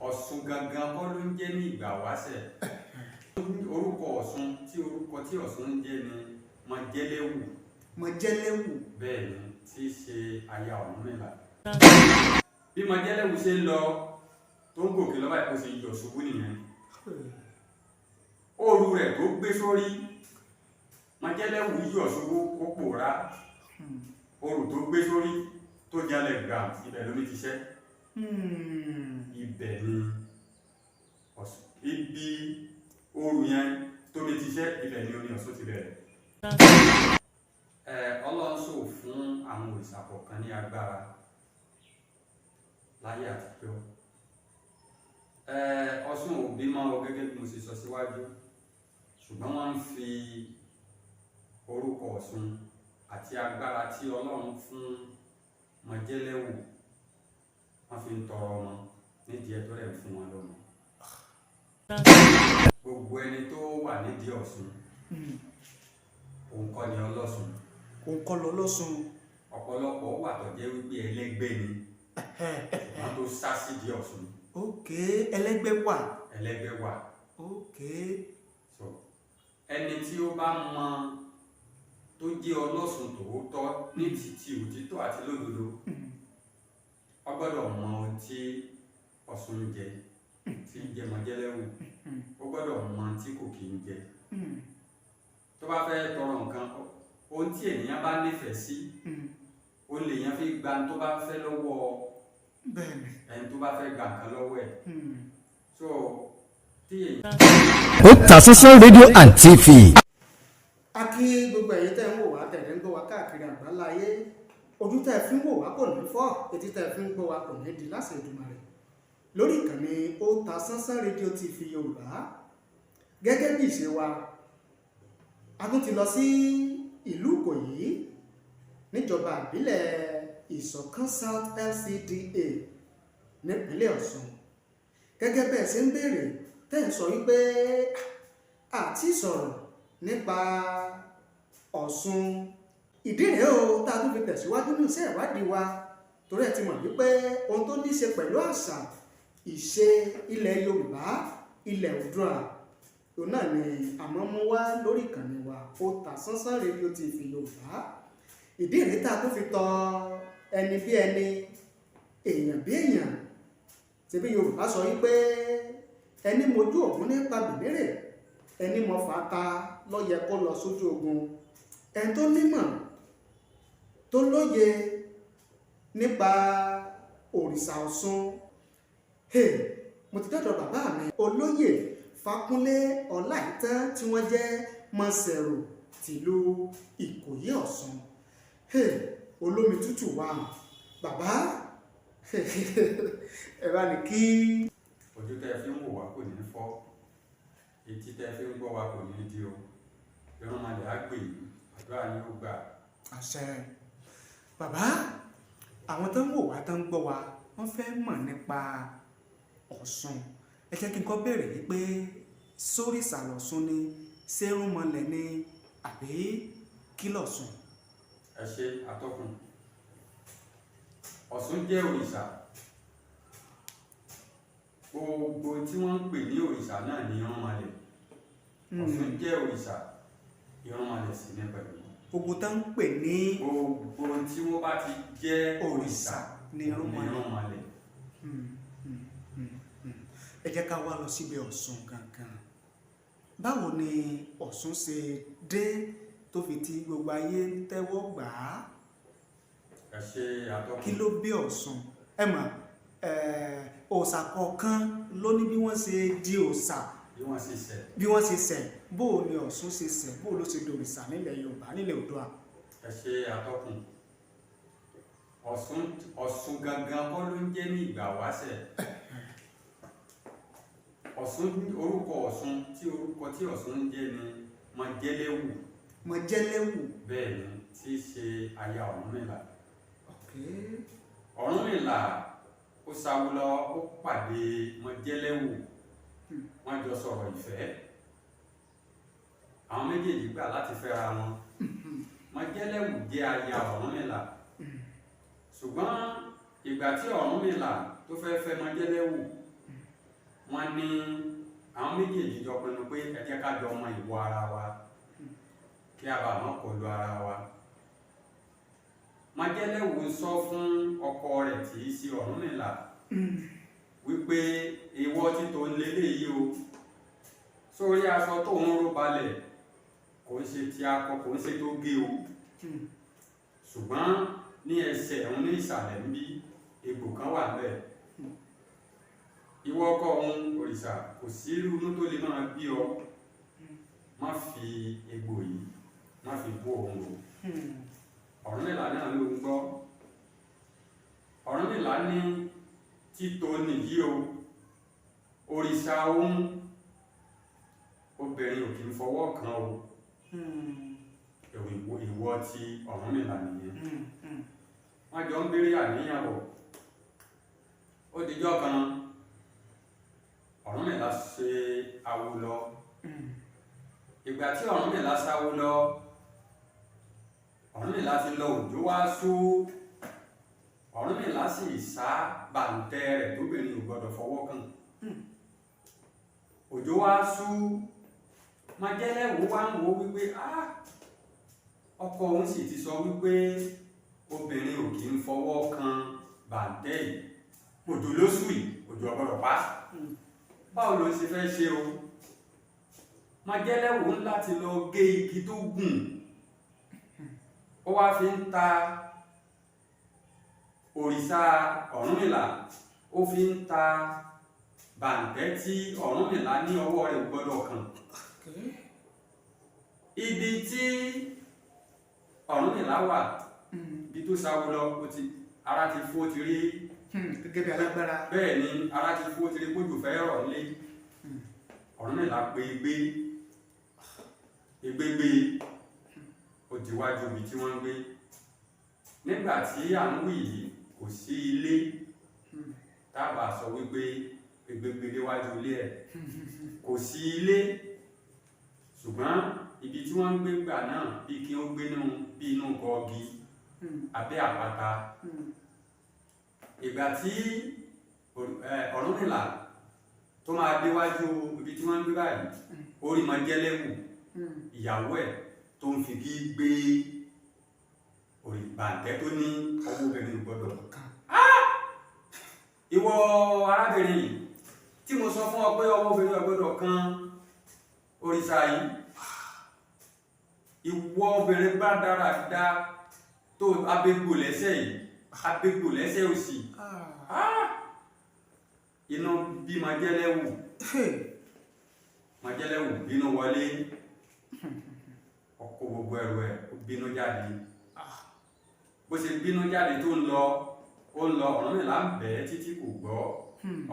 Ọ̀ṣun gangan kọ́ ló ń jẹ́ ní ìgbà wáṣẹ̀. Orúkọ Ọ̀ṣun tí orúkọ tí Ọ̀ṣun ń jẹ́ ni Mọ̀jẹ́lẹ́wù. Mọ̀jẹ́lẹ́wù. Bẹ́ẹ̀ ni, tí í ṣe aya Ọ̀rúnmìlà. Bí Mọ̀jẹ́lẹ́wù ṣe ń lọ tó ń gòkè lọ́ba, ó ṣe yọ̀ ṣubú nìyẹn. Òru rẹ̀ tó gbé sórí, Mọ̀jẹ́lẹ́wù yọ̀ ṣubú, ó pòórá. Òru tó gbé sórí tó jalè gbà, ibẹ̀ lómi ti ṣẹ́. Ibẹ̀ ni Ọ̀ṣun, ibi òru yẹn tómi ti ṣẹ́, ibẹ̀ ni omi Ọ̀ṣun ti bẹ̀rẹ̀. Ọlọ́run sọ fún àwọn òrìṣà kọ̀ọ̀kan ní agbára láyé àtijọ́. Ọ̀ṣun ò bímọ o, gẹ́gẹ́ bí mo ṣe sọ síwájú, ṣùgbọ́n wọ́n ń fi orúkọ Ọ̀ṣun àti agbára tí Ọlọ́run fún Mọ̀jẹ́lẹ́wù, wọ́n fi ń tọrọ ọmọ nídìí ẹ̀ tó rẹ̀ ń fún wọn lọ́mọ. Gbogbo ẹni tó wà nídìí Ọ̀ṣun, òun kọ́ ni ọlọ́ṣun. Òun kọ́ lọ lọ́sùn. Ọ̀pọ̀lọpọ̀ wà tó jẹ́ wípé ẹlẹ́gbẹ́ ni wọ́n tó sá sídìí Ọ̀ṣun. Ok, ẹlẹ́gbẹ́ wà. Ẹlẹ́gbẹ́ wà. So ẹni tí ó bá mọ tó jẹ́ ọlọ́ṣun tòótọ́ ní títí òtítọ́ àti lódodo, ó gbọ́dọ̀ mọ ohun tí Ọ̀ṣun ń jẹ, tí ń jẹ Mọ̀jẹ́lẹ́wù. Ó gbọ́dọ̀ mọ ohun tí kò kì í jẹ. Tó bá fẹ́ tọrọ nǹkan, ohun tí ènìyàn bá nífẹ̀ẹ́ sí, ó lè yàn fi gba tó bá fẹ́ lọ́wọ́ ẹni tó bá fẹ́ gba nǹkan lọ́wọ́ ẹ̀. So tí èyàn Otasansan Radio and TV. A kí gbogbo ẹ̀yin tẹ́ ń wò wá, tẹ̀lé ń gbọ́ wá káàkiri àgbáńlá ayé. Ojú tẹ́ fi ń wò wá kò ní fọ́, etí tẹ́ fi ń gbọ́ wá kò ní di láṣẹ Èdùmàrè. Lórí ìkànnì Otasansan Rédíò TV Yorùbá, gẹ́gẹ́ bí ìṣe wa, a tún ti lọ sí ìlú Ìkòyí níjọba ìbílẹ̀ Ìṣọ̀kan South LCDA nípínlẹ̀ Ọ̀ṣun. Gẹ́gẹ́ bẹ́ẹ̀ ṣe ń béèrè, tẹ́ ń sọ wípé àti sọ̀rọ̀ nípa Ọ̀ṣun, ìdí rèé o tá a tún fi tẹ̀síwájú ní iṣẹ́ ìwádìí wa, torí ẹ ti mọ̀ wípé ohun tó ní í ṣe pẹ̀lú àṣà, ìṣe ilẹ̀ Yorùbá, ilẹ̀ Oòduà, òun náà ni àmọ́ mú wá lórí ìkànnì wa Otasansan Rédíò TV Yorùbá. Ìdí rèé tá a tún fi tọ ẹni bí ẹni, èèyàn bí èèyàn. Ṣebí Yorùbá sọ wípé ẹni mojú ògún nípa bìnírè, ẹni mọ fàáta ló yẹ kó lọ sójú ogun. Ẹni tó nímọ̀, tó lóye nípa òrìṣà Ọ̀ṣun. Hey, mo ti dọ́dọ̀ bàbá mi, Olóyè Fákúnlé Ọláìtàn, tí wọ́n jẹ́ mọ̀sẹ̀rò tìlú Ìkòyí Ọ̀ṣun. Hey, olómi tútù wà bàbá, ẹ bá ní kí. Ojú tẹ́ fi ń wò wá kò ní fọ́, etí tẹ́ fi ń gbọ́ wá kò ní di o. Irúnmọlẹ̀ á gbè yín, àdúrà yín ó gbà. Àṣẹ. Bàbá, àwọn tó ń wò wá, tó ń gbọ́ wa, wọ́n fẹ́ mọ̀ nípa Ọ̀ṣun. Ẹ jẹ́ kí n kọ́ bẹ̀rẹ̀ wípé sóríṣà lọ̀ṣun ni, ṣérúnmọlẹ̀ ni, àbí kí lọ̀ṣun? Ẹ ṣe, atọ́kùn. Ọ̀ṣun jẹ́ òrìṣà. Gbogbo tí wọ́n ń pè ní òrìṣà náà ní irúnmọlẹ̀. Ọ̀ṣun jẹ́ òrìṣà, irúnmọlẹ̀ sì ní pẹ̀lú. Gbogbo tó ń pè ní Gbogbo tí wọ́n bá ti jẹ́ òrìṣà ní irúnmọlẹ̀. Irúnmọlẹ̀. Ẹ jẹ́ ká wá lọ síbi Ọ̀ṣun gangan. Báwo ni Ọ̀ṣun ṣe dé tó fi ti gbogbo ayé ń tẹ́wọ́ gbà á? Ẹ ṣe, atọ́kùn. Kí ló bí Ọ̀ṣun? Ẹ mọ̀, òòṣà kọ̀ọ̀kan ló ní bí wọ́n ṣe di òòṣà, Bí wọ́n ṣe ṣẹ̀. bí wọ́n ṣe ṣẹ̀. Bó o ní Ọ̀ṣun ṣe ṣẹ̀? Bó o ló ṣe dòrìṣà nílẹ̀ Yorùbá, nílẹ̀ Oòduà? Ẹ ṣe, atọ́kùn. Ọ̀ṣun gangan kọ́ ló ń jẹ́ ní ìgbà wáṣẹ̀. Ọ̀ṣun, orúkọ Ọ̀ṣun tí orúkọ tí Ọ̀ṣun ń jẹ́ ni Mọ̀jẹ́lẹ́wù. Mọ̀jẹ́lẹ́wù. Bẹ́ẹ̀ ni, tí í ṣe aya Ọ̀rúnmìlà. Ọ̀rúnmìlà ó sáwó lọ, ó pàdé Mọ̀jẹ́lẹ́wù, wọ́n jọ sọ̀rọ̀ ìfẹ́. Àwọn méjèèjì gbà láti fẹ́ra wọn. Mọ̀jẹ́lẹ́wù jẹ́ aya Ọ̀rúnmìlà, ṣùgbọ́n ìgbà tí Ọ̀rúnmìlà tó fẹ́ fẹ́ Mọ̀jẹ́lẹ́wù Wọ́n ní àwọn méjèèjì jọ pinnu pé ẹ jẹ́ ká jọ mọ ìwọ ara wa kí a bá má kọlu ara wa. Májẹ́lẹ́wù sọ fún ọkọ rẹ̀ tí í ṣe Ọ̀rúnmìlà wípé ìwọ títò ń leléyìí o, sórí aṣọ tó ń ró balẹ̀ kò ń ṣe ti akọ, kò ń ṣe tó gé o, ṣùgbọ́n ní ẹsẹ̀ òun ní ìsàlẹ̀ níbí egbò kan wà bẹ́ẹ̀. Ìwọ ọkọ òun òrìṣà, kò sí irú inú tó lè máa bí ọ, má fi egbò yìí, má fi bú òun o. Ọ̀rúnmìlà náà ló ń gbọ́. Ọ̀rúnmìlà ní títò nìyí o, òrìṣà òun obìnrin ò kì í fọwọ́ kan o. Ìwọ ti Ọ̀rúnmìlà nìyẹn. Wọ́n jọ ń béèrè àníyàn bọ̀. Ó dijọ́ kan, Ọ̀rúnmìlà ṣe awo lọ. Ìgbà tí Ọ̀rúnmìlà sáwo lọ, Ọ̀rúnmìlà ti lọ, òjò wá sú. Ọ̀rúnmìlà sì sá bàǹtẹ́ rẹ̀ tóbìnrin ò gbọ́dọ̀ fọwọ́ kàn. Òjò wá sú. Májẹ́lẹ́wò wá ń wo wípé ah, ọkọ òun sì ti sọ wípé obìnrin ò kì í fọwọ́ kan bàǹtẹ́ yìí, òjò ló sú yìí, òjò ò gbọ́dọ̀ pa. Báwo ló ṣe fẹ́ ṣe o? Májẹ́lẹ́wò ń láti lọ gé igi tó gùn, ó wá fi ń ta òrìṣà Ọ̀rúnmìlà, ó fi ń ta bàǹtẹ́ tí Ọ̀rúnmìlà ní ọwọ́ rẹ̀ ò gbọ́dọ̀ kàn. Ibi tí Ọ̀rúnmìlà wà, ibi tó sáwó lọ, ó ti ara ti fó ti rí. Gẹ́gẹ́ bí alágbára. Bẹ́ẹ̀ ni, ara ti fó ti rí kójú fẹ́ rọ̀ nílé. Ọ̀rúnmìlà pé egbé, egbé gbé, ó di wájú ibi tí wọ́n ń gbé. Nígbà tí à ń wí yìí, kò sí ilé tábà sọ wípé egbé gbé déwájú ilé ẹ̀, kò sí ilé. Ṣùgbọ́n ibi tí wọ́n ń gbé gbà náà, bí kí ó gbé nínú bí inú gọ́ọ̀gì, abẹ́ àpáta. Ìgbà tí Ọ̀rúnmìlà tó máa déwájú ibi tí wọ́n ń gbé báyìí, orí Májẹ́lẹ́wù, ìyàwó ẹ̀, tó ń fi kí gbé orí bàǹtẹ́ tó ní ọwọ́ obìnrin ò gbọ́dọ̀. Ìwọ arábìnrin yìí tí mo sọ fún ọ pé ọwọ́ obìnrin ò gbọ́dọ̀ kan òrìṣà yìí, ìwọ obìnrin bá dára dá tó abégbò lẹ́sẹ̀ yìí, abégbò lẹ́sẹ̀ òsì. Inú bí Májẹ́lẹ́wù. Májẹ́lẹ́wù bínú wọlé, ọkọ̀ gbogbo ẹrù ẹ̀, ó bínú jáde. Bó ṣe bínú jáde tó ń lọ, ó ń lọ, Ọ̀rúnmìlà ń bẹ̀ ẹ́ títí, kò gbọ́.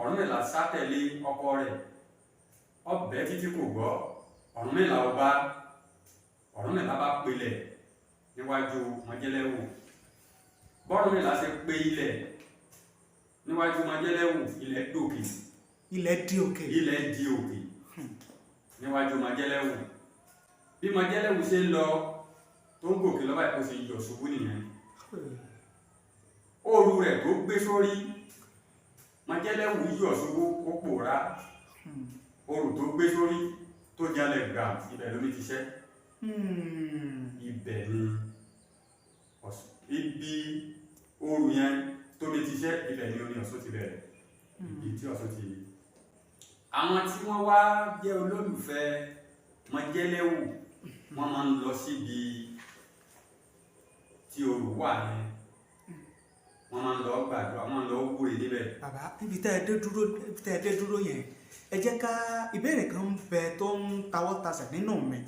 Ọ̀rúnmìlà sátẹ̀lé ọkọ rẹ̀, ó bẹ̀ ẹ́ títí, kò gbọ́. Ọ̀rúnmìlà ọba Ọ̀rúnmìlà bá pelẹ̀ níwájú Májẹ́lẹ́wù. Bọ́rúnmìlà ṣe pé ilẹ̀ níwájú Májẹ́lẹ́wù, ilẹ̀ dòkè. Ilẹ̀ di òkè. Ilẹ̀ di òkè níwájú Májẹ́lẹ́wù. Bí Májẹ́lẹ́wù ṣe ń lọ, tó ń gòkè lọ́ba, ó ṣe yọ̀ ṣubú nìyẹn. Òru rẹ̀ tó gbé sórí, Májẹ́lẹ́wù yọ̀ ṣubú, ó pòórá. Òru tó gbé sórí tó jalè gbà, ibẹ̀ lómi ti ṣẹ́. Ibẹ̀ ni ibi òru yẹn tómi ti ṣẹ́, ibẹ̀ ni omi Ọ̀ṣun ti bẹ̀rẹ̀, ibi tí Ọ̀ṣun ti. Àwọn tí wọ́n wá jẹ́ olólùfẹ́ Májẹ́lẹ́wù, wọ́n máa ń lọ síbi tí òru wà yẹn, wọ́n máa ń lọ gbàdúrà, wọ́n máa ń lọ wúre níbẹ̀. Bàbá, níbi tẹ́ ẹ dé dúró, níbi tẹ́ ẹ dé dúró yẹn, ẹ jẹ́ ká ìbéèrè kan ń bẹ tó ń tawọ́ tasẹ̀ nínú mi.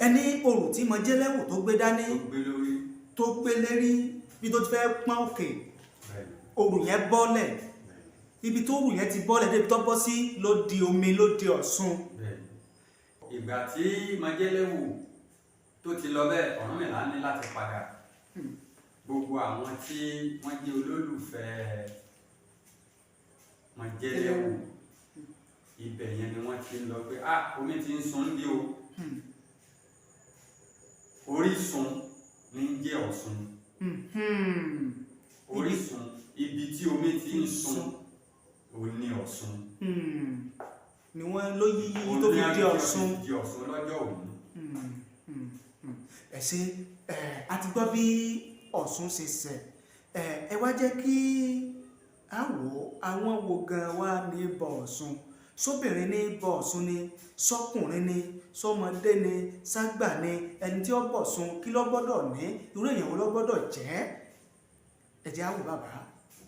Ẹni òrù tí Májẹ́lẹ́wù tó gbé dání, tó gbé lórí, tó gbé lérí, bí tó ti fẹ́ pọ́n òkè, bẹ́ẹ̀ ni, òrù yẹn bọ́lẹ̀. Bẹ́ẹ̀ ni. Ibi tó òrù yẹn ti bọ́lẹ̀ débi tó bọ́ sí ló di omi, ló di Ọ̀ṣun. Bẹ́ẹ̀ ni. Ìgbà tí Májẹ́lẹ́wù tó ti lọ bẹ́ẹ̀, Ọ̀rúnmìlà ní láti padà. Gbogbo àwọn tí wọ́n jẹ́ olólùfẹ́ Májẹ́lẹ́wù, ibẹ̀ yẹn ni wọ́n ti ń lọ pé ah, omi ti ń sun bí o. Orísun ní ń jẹ́ Ọ̀ṣun. Orísun, ibi tí omi ti ń sun. Ó ní Ọ̀ṣun. Ni wọ́n ló yí yí tó fi di Ọ̀ṣun. Di Ọ̀ṣun lọ́jọ́ òní. Ẹ ṣe. Ẹ a ti gbọ́ bí Ọ̀ṣun ṣe ṣẹ̀. Ẹ wá jẹ́ kí a wò ó, àwọn wo gan wá ní bọ Ọ̀ṣun? Sóbìnrin ní bọ Ọ̀ṣun ni, sọkùnrin ni, sọmọdé ni, ságbà ni? Ẹni tí ó bọ̀ Ọ̀ṣun, kí ló gbọ́dọ̀ ní? Irú èèyàn wo ló gbọ́dọ̀ jẹ́? Ẹ jẹ́ á wò, bàbá.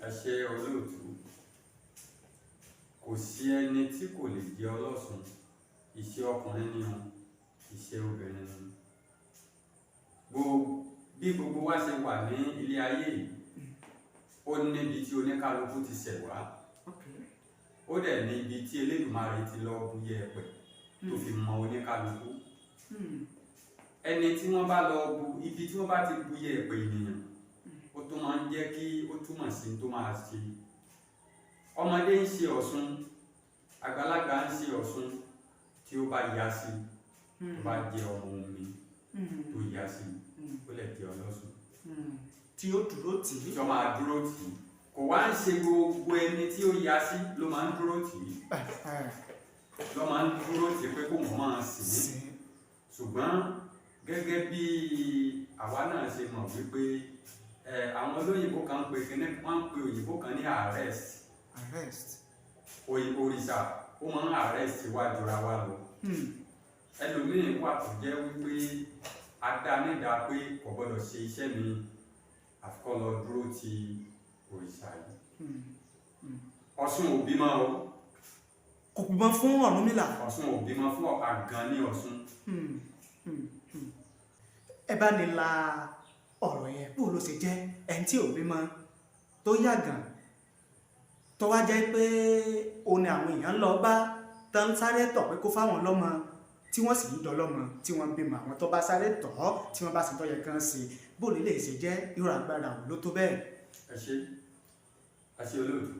Ẹ ṣe, olóòtú. Kò sí ẹni tí kò lè jẹ́ ọlọ́ṣun. Iṣẹ́ ọkùnrin ni o, iṣẹ́ obìnrin ni. Bí gbogbo wa ṣe wà ní ilé ayé yìí, ó níbi tí oníkálukú ti ṣẹ̀ wá. Ó dẹ̀ ní ibi tí Elédùmarè ti lọ bu yẹ̀pẹ̀ tó fi mọ oníkálukú. Ẹni tí wọ́n bá lọ bu, ibi tí wọ́n bá ti bu yẹ̀pẹ̀ ènìyàn, ó tún máa ń jẹ́ kí ó túmọ̀ sí tó máa ṣe. Ọmọdé ń ṣe Ọ̀ṣun, àgbàlagbà ń ṣe Ọ̀ṣun. Tí ó bá ya sí, tó bá jẹ́ ọmọ omi tó ya sí, ó lè jẹ́ ọlọ́ṣun. Tí ó dúró tì í. Tí ó máa dúró tì í. Kò wá ń ṣe gbogbo ẹni tí ó ya sí ló máa ń dúró tì í, ló máa ń dúró tì í pé kó wọ́n máa sìn ín. Sí. Ṣùgbọ́n gẹ́gẹ́ bí àwa náà ṣe mọ̀ wípé àwọn olóyìnbó kan ń pe kíní, wọ́n ń pe òyìnbó kan ní arrest. Arrest. Òrìṣà ó máa ń arrest wá jura wa lọ. Ẹlòmíín wà tó jẹ́ wípé adánídá pé kò gbọ́dọ̀ ṣe iṣẹ́ mi, àfikọ́ lọ dúró ti òrìṣà yìí. Ọ̀ṣun ò bímọ o. Kò bímọ fún Ọ̀rúnmìlà. Ọ̀ṣun ò bímọ fún àgàn ní Ọ̀ṣun. Ẹ bá ní la ọ̀rọ̀ yẹn, bó ló ṣe jẹ́ ẹni tí ò bímọ tó yàgàn, tó wá jẹ́ pé òun ni àwọn èèyàn ń lọ bá tán, sáré tọ̀ pé kó fáwọn lọ́mọ, tí wọ́n sì ń dọlọ́mọ, tí wọ́n bímọ, àwọn tó bá sáré tọ̀ ọ́, tí wọ́n bá sì tọ́ yẹ kán sí? Bó lè lè ṣe jẹ́? Irú agbára wo ló tó bẹ́ẹ̀? Ẹ ṣe, ẹ ṣe, olóòtú.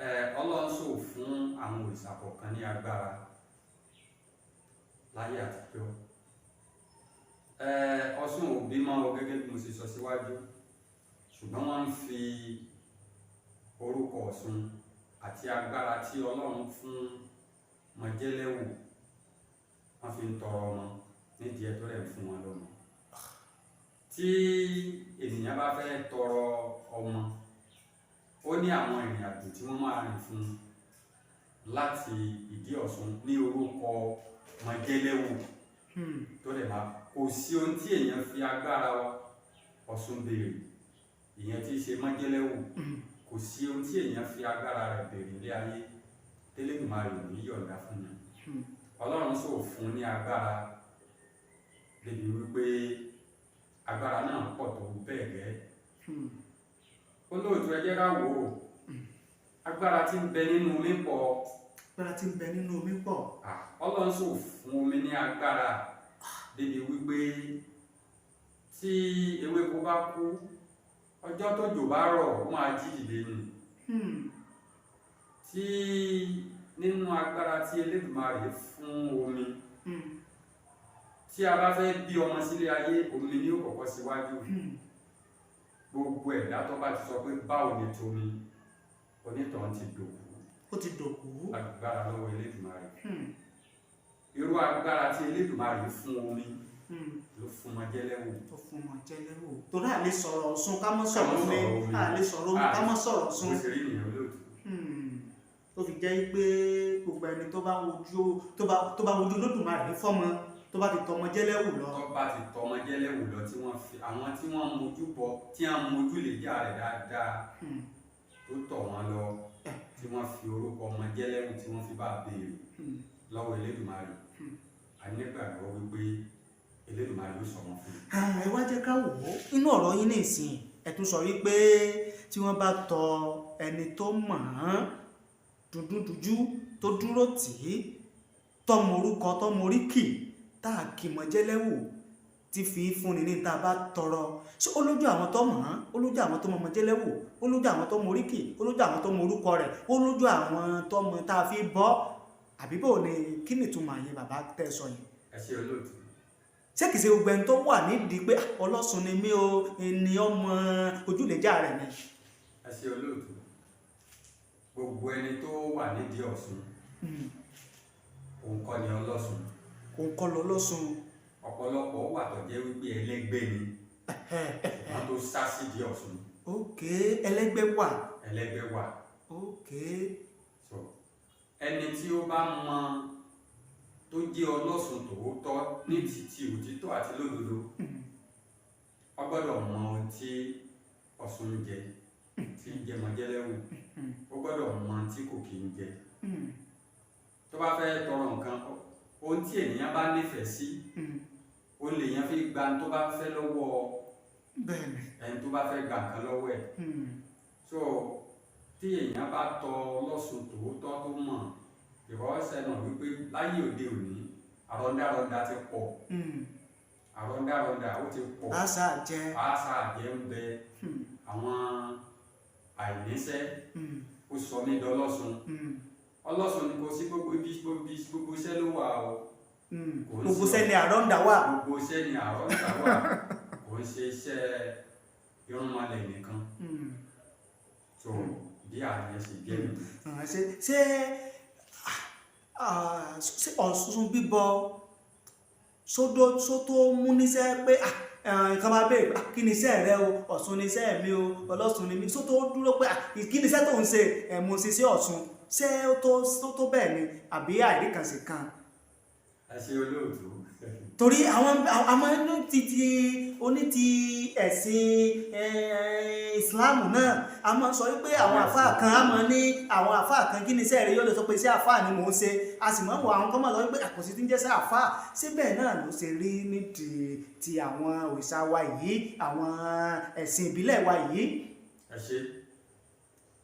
Ẹ Ọlọ́run sọ fún àwọn òrìṣà kọ̀ọ̀kan ní agbára láyé àtijọ́. Ọ̀ṣun ò bímọ o, gẹ́gẹ́ bí mo ṣe sọ síwájú, ṣùgbọ́n wọ́n ń fi orúkọ Ọ̀ṣun àti agbára tí Ọlọ́run fún Mọ̀jẹ́lẹ́wò, wọ́n fi ń tọrọ ọmọ nídìí ẹ̀ tó rẹ̀ ń fún wọn lọ́mọ. Tí ènìyàn bá fẹ́ tọrọ ọmọ, ó ní àwọn ìrìn àjò tí wọ́n máa rìn fún un láti ìdí Ọ̀ṣun ní orúkọ Mọ̀jẹ́lẹ́wò tó lè máa. Kò sí ohun tí èèyàn fi agbára Ọ̀ṣun béèrè, ìyẹn tí í ṣe Mọ̀jẹ́lẹ́wò, kò sí ohun tí èèyàn fi agbára rẹ̀ béèrè ilé ayé tẹ́lẹ̀dùmarè ò ní yọ̀ǹda fún mi. Ọlọ́run sọ fún ní agbára débi wípé agbára náà pọ̀ tó bẹ́ẹ̀ gẹ́. Olóòtú, ẹ jẹ́ ká wò ó, agbára tí ń bẹ nínú omi pọ̀. Agbára tí ń bẹ nínú omi pọ̀. Ah, Ọlọ́run sọ fún omi ní agbára débi wípé tí ewéko bá kú, ọjọ́ tójò bá rọ̀, ó máa jí dìde ni. Tí nínú agbára tí Elédùmarè fún omi, tí a bá fẹ́ bí ọmọ sílé ayé, omi ni ó kọ́kọ́ síwájú. Gbogbo ẹ̀dá tó bá ti sọ pé báwo ni tomi, onítọ̀hún ti dòkú. Ó ti dòkú. Agbára lọ́wọ́ Elédùmarè. Irú agbára tí Elédùmarè fún omi ló fún Mọ̀jẹ́lẹ́wò. Tó fún Mọ̀jẹ́lẹ́wò, torí à lè sọ̀rọ̀ Ọ̀ṣun ká mọ́ sọ̀rọ̀ omi. Sọ̀rọ̀ omi. À lè sọ̀rọ̀ omi ká mọ́ sọ̀rọ̀ Ọ̀ṣun. Bó ṣe rí nìyẹn, olóòtú. Tó fi jẹ́ pé gbogbo ẹni tó bá ń wojú tó bá wojú Olódùmarè fọ́mọ, tó bá ti tọ Mọ̀jẹ́lẹ́wò lọ. Tó bá ti tọ Mọ̀jẹ́lẹ́wò lọ, tí wọ́n fi àwọn tí wọ́n mojú bọ, tí wọ́n mojú lè jà rẹ̀ dáadáa, tó tọ̀ wọ́n lọ, tí wọ́n fi orúkọ Mọ̀jẹ́lẹ́wò, tí wọ́n fi bá béèrè lọ́wọ́ Elédùmarè, a nígbàgbọ́ wípé Elédùmarè yóò sọ wọn fún un. Ah, ẹ wá jẹ́ ká wò ó inú ọ̀rọ̀ yín nísìn. Ẹ tún sọ wípé tí wọ́n bá tọ ẹni tó mọ̀ ọ́n dúdúdújú, tó dúró tì í, tọmọ orúkọ, tọmọ oríkì tá a kì Mọ̀jẹ́lẹ́wò, tí fi fúnni ní tá a bá tọrọ, ṣé ó lójú àwọn tó mọ̀ ọ́n, ó lójú àwọn tó mọ Mọ̀jẹ́lẹ́wò, ó lójú àwọn tó mọ oríkì, ó lójú àwọn tó mọ orúkọ rẹ̀, ó lójú àwọn tó mọ tá a fi bọ́, àbí bò ní? Kí ni ìtumọ̀ àyè bàbá tẹ́ sọ yẹn? Ẹ ṣe, olóòtú. Ṣé kìí ṣe gbogbo ẹni tó wà nídìí pé, "Ah, ọlọ́sùn ni mí o," ni ọmọ ojúlẹ̀já rẹ̀ ni? Ẹ ṣe, olóòtú. Gbogbo ẹni tó wà nídìí Ọ̀ṣun, òun kọ́ ni ọlọ́ṣun. Òun kọ́ lọ lọ́ṣun. Ọ̀pọ̀lọpọ̀ wà tó jẹ́ wípé ẹlẹ́gbẹ́ ni wọ́n tó sá sídìí Ọ̀ṣun. Ok, ẹlẹ́gbẹ́ wà. Ẹlẹ́gbẹ́ wà. Ok. So ẹni tí ó bá mọ tó jẹ́ ọlọ́ṣun tòótọ́ ní ti òtítọ́ àti lódodo, ó gbọ́dọ̀ mọ ohun tí Ọ̀ṣun ń jẹ, tí ń jẹ mọ̀jẹ́lẹ́wù. Ó gbọ́dọ̀ mọ ohun tí kò kí ń jẹ. Tó bá fẹ́ tọrọ nǹkan, ohun tí ènìyàn bá nífẹ̀ẹ́ sí, ó lè yàn fi gba tó bá fẹ́ lọ́wọ́ ẹni tó bá fẹ́ gba nǹkan lọ́wọ́ ẹ̀. So tí èèyàn bá tọ ọlọ́ṣun tòótọ́ tó mọ̀, ìfọwọ́sẹ̀ náà wípé láyé òde òní, àrọ̀ndàrọ̀ndà ti pọ̀. Àrọ̀ndàrọ̀ndà ó ti pọ̀. Àṣà jẹ. Àṣà àjẹ́ ń bẹ. Àwọn àìníṣẹ́ ó sọ mí dọlọ́ṣun. Ọlọ́ṣun ni kò sí gbogbo ibi, gbogbo iṣẹ́ ló wà o. Kò ń Gbogbo sí sẹ́ni àrọ́ǹdà wà. Gbogbo iṣẹ́ ni àrọ́ǹdà wà, kò ń ṣe iṣẹ́ irúnmọlẹ̀ nìkan. So bí àárín ẹ̀ ṣe jẹ́ nìyẹn. Ah, ṣé Ọ̀ṣun bíbọ sódó sótó mú níṣẹ́ pé nǹkan máa béèrè, kí ni iṣẹ́ rẹ o? Ọ̀ṣun ni iṣẹ́ mi o, ọlọ́ṣun ni mi. Sótó dúró pé kí ni iṣẹ́ tó ń ṣe? Ẹ̀ mo ṣe sí Ọ̀ṣun. Ṣé ó tó bẹ́ẹ̀ ni àbí àìríkànṣe kan? Ẹ ṣe, olóòtú. Torí àwọn inú ti oní ti ẹ̀sìn ìsìláàmù náà, a máa sọ wípé àwọn àfáà kan, a máa ní àwọn àfáà kan, kí ni iṣẹ́ rẹ̀? Yóò lè sọ pé iṣẹ́ àfáà ni mò ń ṣe. A sì máa ń wọ àwọn kan máa sọ wípé àkòsí tí ń jẹ́ iṣẹ́ àfáà. Síbẹ̀ náà ló ṣe rí nídìí ti àwọn òrìṣà wa yìí, àwọn ẹ̀sìn ìbílẹ̀ wa yìí? Ẹ ṣe.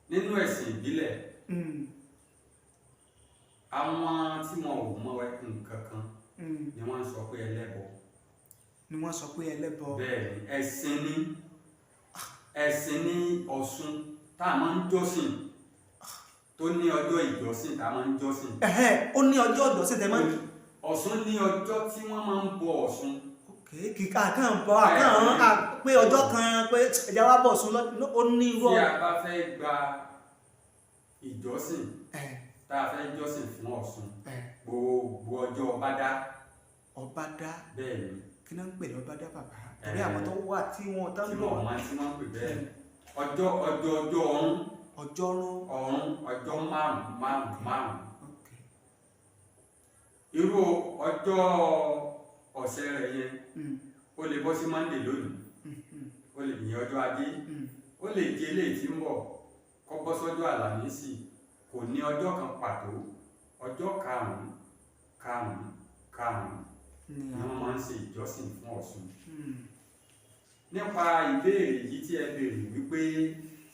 Nínú ẹ̀sìn ìbílẹ̀, àwọn tí wọn ò mọ nǹkan kan ni wọ́n ń sọ pé ẹlẹ́bọ. Ni wọ́n sọ pé ẹlẹ́bọ. Bẹ́ẹ̀ ni, ẹ̀sìn ni, ẹ̀sìn ní Ọ̀ṣun tá a máa ń jọ́sìn, tó ní ọjọ́ ìjọsìn tá a máa ń jọ́sìn. Ẹ̀hẹ́, ó ní ọjọ́ ìjọsìn tẹ́ máa ń Ọ̀ṣun ní ọjọ́ tí wọ́n máa ń bọ Ọ̀ṣun. Kìkà kàn bọ àkàn pé ọjọ́ kan pé ẹ̀já wa bọ̀ sún lọ, ó ní irú Tí a bá fẹ́ gba ìjọsìn, tá a fẹ́ jọ́sìn fún Ọ̀ṣun, gbogbo ọjọ́ ọba dá. Ọba dá. Bẹ́ẹ̀ ni. Kí náà ń pè lọ́ba dá, bàbá? Torí àwọn tó wà tí wọ́n tán tí lò. wọ́n máa tí wọ́n pè bẹ́ẹ̀, ọjọ́ ọjọ́ ọjọ́ ọ̀run. Ọjọ́rún. Ọ̀run, ọjọ́ márùn márùn márùn. Irú ọjọ́ ọ̀sẹ̀ rẹ̀ yẹn, ó lè bọ́ sí Monday lónìí, ó lè ní ọjọ́ Ajé, ó lè jẹ́ eléyìí tí ń bọ̀ kó bọ́ sọ́jọ́ Àlàmísì. Kò ní ọjọ́ kan pàtó. Ọjọ́ karùn-ún karùn-ún karùn-ún ní ni àwọn wọ́n máa ń ṣe ìjọsìn fún Ọ̀ṣun. Nípa ìbéèrè yìí tí ẹ béèrè wípé